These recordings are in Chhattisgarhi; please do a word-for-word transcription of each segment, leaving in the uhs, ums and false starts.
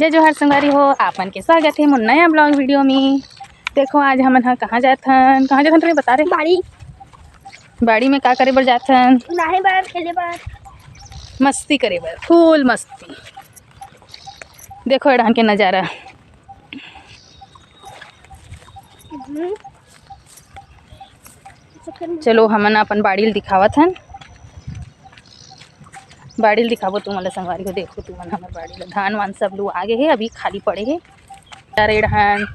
जय जोहार संगवारी हो, आप मन के स्वागत हे मोर नया vlog video में। देखो आज हमन ह कहाँ जात हन, कहाँ जात हन रे बता रे? बाड़ी। बाड़ी में का करे बर जात हन? नहाए बर, खेले बर। मस्ती करे बर, full मस्ती। देखो एड़हन के नजारा। हम्म। चलो हमन अपन बाड़ी ल दिखावत हन। बाड़ी ल दिखाबो तुमन ला संगवारी हो। देखो तुमन हमर बाड़ी ला, धान वान सब लुआ गे हे, अभी खाली पड़े हे। नजारा एड़हन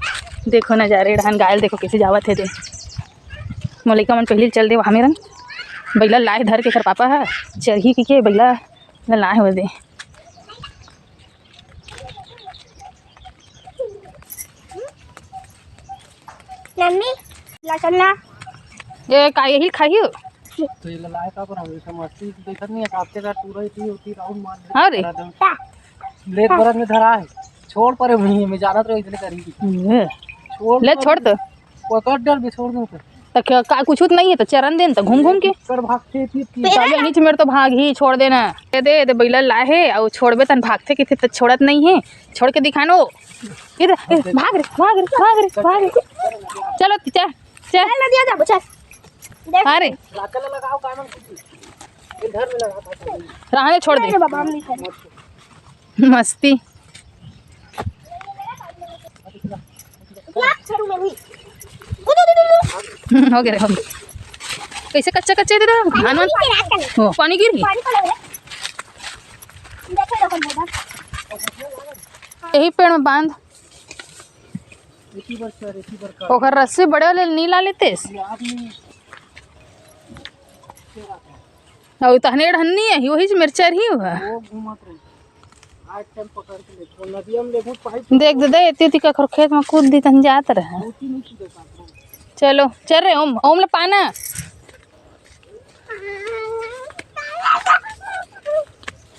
देखो, नजारा एड़हन गाय ल देखो कइसे जावत हे दे। मोर लइका मन पहिली चल दे वहाँ मेरन, बइला लाए धर के एकर पापा ह चरही कहिके बइला ला लाए हो दे। मम्मी, ला चलना। ए, का यही खाही हो? तो ये लाए का पर हमेशा मस्ती देखत नहीं है, काफते का पूरा इतनी होती राउंड मार ले। हाँ रे। करा दो। लेट बरत में धरा है। छोड़ परे वहीं में जानत रहो इतने करी। ए। छोड़ ले, पर छोड़ तो। पकड़ डर भी छोड़ दूं तो। त क-, का कुछ नहीं है तो चरन देन तो घूम घूम के। कर भागते थी, थी। पेड़ का यहीं से मेरे तो भाग ही छोड़ देना। दे दे, दे बइला लाए हे, अउ छोड़बे तन भागथे किथे त छोड़त नहीं है। छोड़ के दिखानो। इधर, इधर, भाग रे, भाग रे, भाग रे, भाग रे। चलो, चल, चल। चल, नदिया जाबो, चल। देख। अरे। लाकल लगाओ, कामन कुछ। इधर में लगा था। रहने छोड़ दे। अरे बाबा, हम नहीं खाएंगे। मस्ती। लाग छरू में भी। उधर, उधर, उधर। हो गया रे, हो गया। कैसे कच्चा कच्चा दे रहा? पानी धान वान? पी के रात का। हो, पानी गिर गई? पानी पड़ा है। देखो, देखो, देखो। यही पेड़ में बांध। एक ही बार सर, एक ही बार का। ओकर रस्सी बड़े वाले नी ला लेतेस? ये आदमी अउ तहने एड़हन नी आही, वही ज मेर चरही हुआ। वो घूमत रही। आज टाइम पकड़ के ले, तो नदिया में देखो पाइप। देख दे, दे, एती ओती कखरो खेत में कूद दी तहन जात रहे। ऊँची नीची के साथ में। चलो, चल रे, ओम, ओम ले पाना।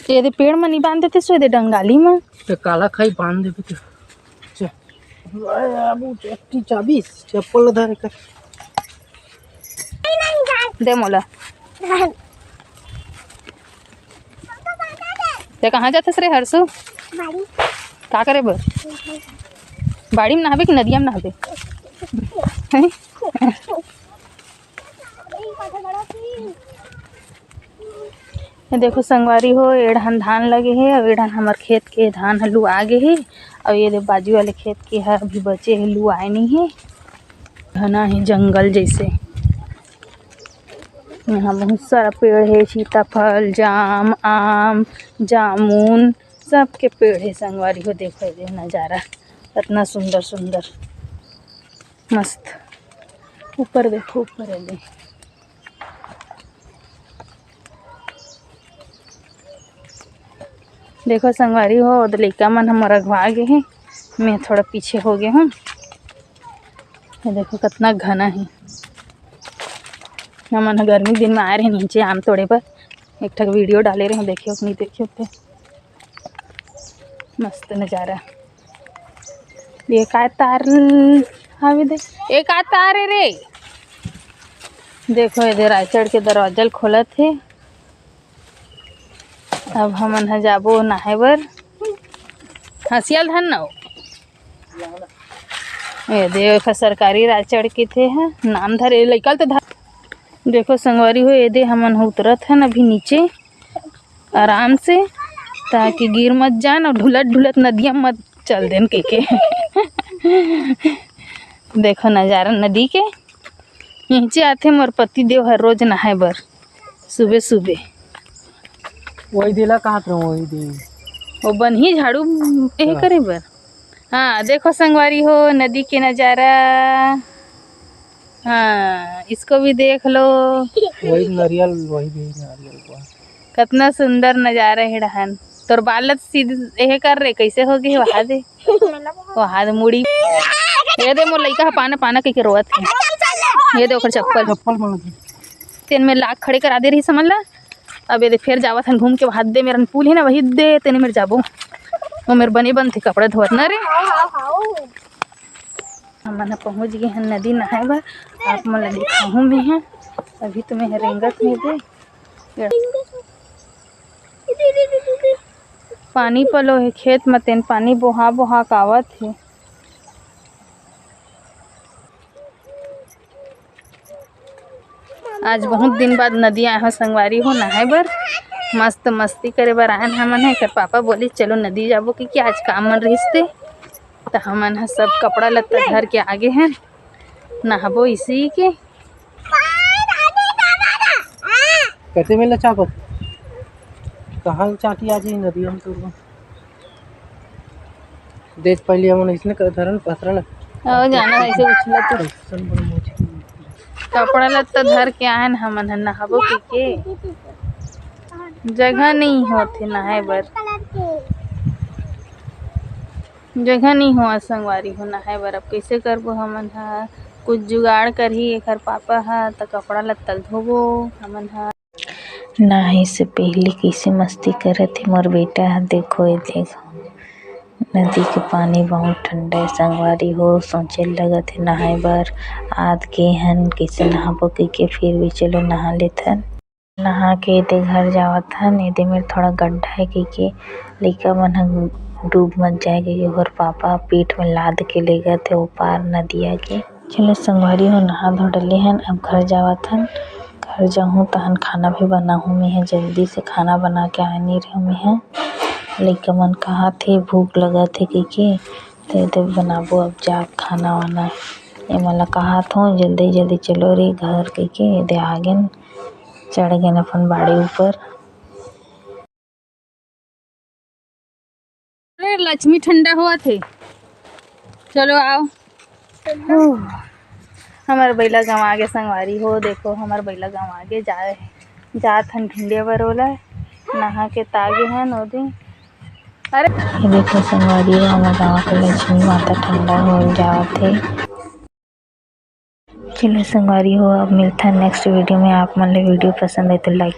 ये दे पेड़ में नहीं बांध देते, सो ये दे डंगाली में। तो काला खाई बांध देबे तो। चल। आबू चट्टी चाबीस, चप्पल धर कर। दे मोला। ते कहाँ जाथस रे हर्षु? बाड़ी। का करे बर? बाड़ी में नहाबे कि नदिया में नहाबे? हैं? ये देखो संगवारी हो, एड़हन धान लगे हे अउ एड़हन हमर खेत के धान ह लुआ गे हे। अउ ये दे बाजू वाले खेत के ह अभी बचे हे, लुआए नहीं हे, घना हे जंगल जैसे। यहाँ बहुत सारा पेड़ हे, सीताफल, जाम, आम, जामुन, सबके पेड़ हे संगवारी हो। देखो ये दे नजारा, कितना सुंदर सुंदर, मस्त। ऊपर देखो, ऊपर ये दे। देखो संगवारी हो, ओदे लइका मन हमर अगवा गे हे, मैं थोड़ा पीछे हो गे हूँ। ये देखो कितना घना हे। हमन ह गर्मी दिन में आए रहे नीचे आम तोड़े बर, एक ठक video डाले रहे, देखियो कि नहीं देखियो ते। मस्त नजारा। ये का तार हवे दे, ये का तार हे रे? देखो ये दे रायचढ़ के दरवाजा ल खोलत हे। अब हमन ह जाबो नहाए बर। हंसिया ल धर न हो। ये दे ओखर सरकारी रायचढ़ किथे ह, नाम धरे लइका ल तो धर। देखो संगवारी हो, ये दे हमन ह उतरत हन अभी नीचे। आराम से, ताकि गिर मत जान अउ ढुलत ढुलत नदिया म मत चल देन कहिके। देखो नजारा नदी के। नीचे आथे मोर पति देव हर रोज नहाए बर सुबह सुबह। वही देला कहत रहूं, वही दे। वो बनही झाड़ू एहे हाँ। करे बर। हाँ, देखो संगवारी हो, नदी के नजारा। हाँ, इसको भी देख लो। वही नरियल, वही भी नरियल को। कतना सुंदर नजारा हे डहन। तोर बाल ल सीध-, एहे कर रे, कैसे हो गे वहा दे। वहा दे मुड़ी। ये दे मोर लइका ह पाना, पाना कहिके रोवत हे। ये दे ओकर चप्पल। चप्पल मांग। तेन में लाग खड़े करा दे रही समझ ला। अब ये दे फेर जावत हन घूम के, वहा दे मेरन पुल हे ना, वही दे तेने मेर जाबो। वो मेर बने बनथे कपड़ा धोवत ना रे। हमन ह पहुँच गे हन नदी नहाए बर। आप मन ल दिखाहूँ मैं ह। अभी तो मैं ह रेंगत में दे। पानी पलो हे खेत म, तेन पानी बोहा बोहा के आवत हे। आज बहुत दिन बाद नदी आए हो संगवारी हो नहाए बर। मस्त मस्ती करे बर आयन हमन ह। एकर पापा बोलिस चलो नदी जाबो कि, कि आज काम मन रहिस ते। त हमन ह सब कपड़ा लत्ता धर के आगे हन, नहाबो इसी के। कते में ल चापत? कहाँ ल चाटी आज ये नदिया में तोरबो? देख पहले हमन इसने कर धरन पथरा ल। आओ जाना ऐसे उछला तू। कैसन बड़ मुश्किल। कपड़ा लत्ता धर के आयन हमन ह नहाबो कि के। जगह नहीं होत हे नहाए बर। जगह नहीं होवत संगवारी हो नहाए बर। अब कइसे करबो हमन ह? कुछ जुगाड़ करही एखर पापा ह, त कपड़ा लत्ता ल धोबो हमन ह। नहाए से पहिली कइसे मस्ती करत हे मोर बेटा ह, देखो ये देखो। नदी के पानी बहुत ठंडा हे संगवारी हो, सोचे लगत हे नहाए बर। आद के हन कइसे नहाबो कहिके, फिर भी चलो नहा लेथन। नहा के एदे घर जावत हन। एदे मेर थोड़ा गड्ढा हे कहिके लइका मन ह डूब मत जाए कहिके ओकर पापा पीठ में लाद के लेगत हे ओ पार नदिया के। चलो संगवारी हो, नहा धो डले हन, अब घर जावत हन। घर जाहूँ तहन खाना भी बनाहूँ। मैं ह जल्दी से खाना बना के आए नहीं रहे मैं ह। लइका मन कहात हे भूख लगत हे कहिके, त एदे बनाबो अब जात खाना वाना। एमन ला कहात हों जल्दी जल्दी चलो रे घर कहिके, एदे आगेन। चढ़ गेन अपन बाड़ी ऊपर। अरे लक्ष्मी ठंडा होवत हे, चलो आओ। हमर बइला गंवा गे संगवारी हो, देखो हमर बइला गंवा गे, जाए जात हन ढूंढे बर ओला, नहा के तागे हन ओदे। अरे ये देखो संगवारी हो, हमर गाँव के लक्ष्मी माता ठंडा हो जावत हे। चलो संगवारी हो, अब मिलथन next video में। आप मन ले video पसंद आए तो like